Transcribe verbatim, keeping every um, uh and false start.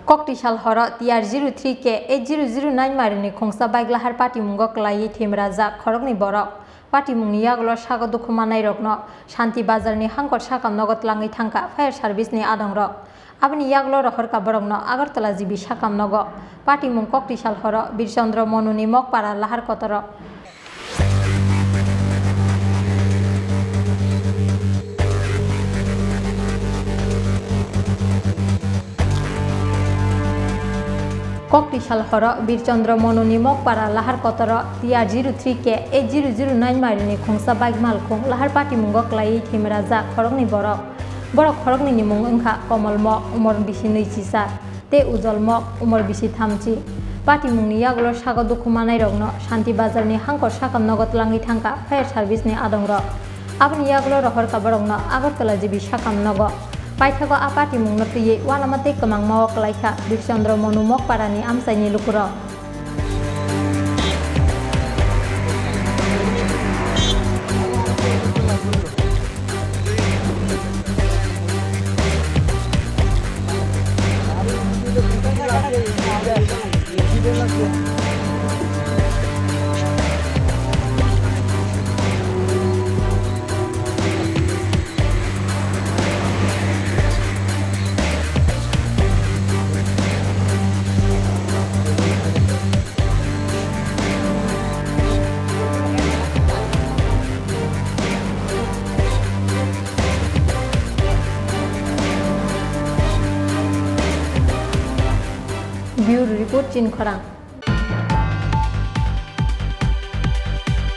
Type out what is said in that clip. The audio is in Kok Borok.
Koktisal horo T R zero three K eight zero zero nine maironi khungsa bike lahar patimungo kwlaiwi thwimrajak khoroknwi borok. Patimungni yagulo sago dukhu mannairokno Shanti Bazarni hangkor sakam nogo twlangwi thangkha fire serviceni adongrok. Aboni yagulo rohorkha borokno Agartala G B sakam nogo. Patimung Koktisal horo Birchandra Monuni Mokpara lahar kotoro. Koktisal horo Birchandra Monuni Mokpara lahar kotoro T R zero three K eight zero zero nine maironi khungsa bike malkhung lahar patimungo kwlaiwi thwimrajak khoroknwi borok. Borok khoroknwini mung wngkha Komol Mok, umor bisi nwi chisar, tei Ujol Mok, umor bisi thamchi. Patimungni yagulo sago dukhu mannairokno Shanti Bazarni hangkor sakam nogo twlangwi thangkha fire serviceni adongrok. Aboni yagulo rohorkha borokno Agartala G B sakam nogo. Paithago a patimungno twiwi uanama tei kwmangmao kwlaikha Birchandra Monu Mokparani amchaini lukurok. Bureau Report, Chinkhorang.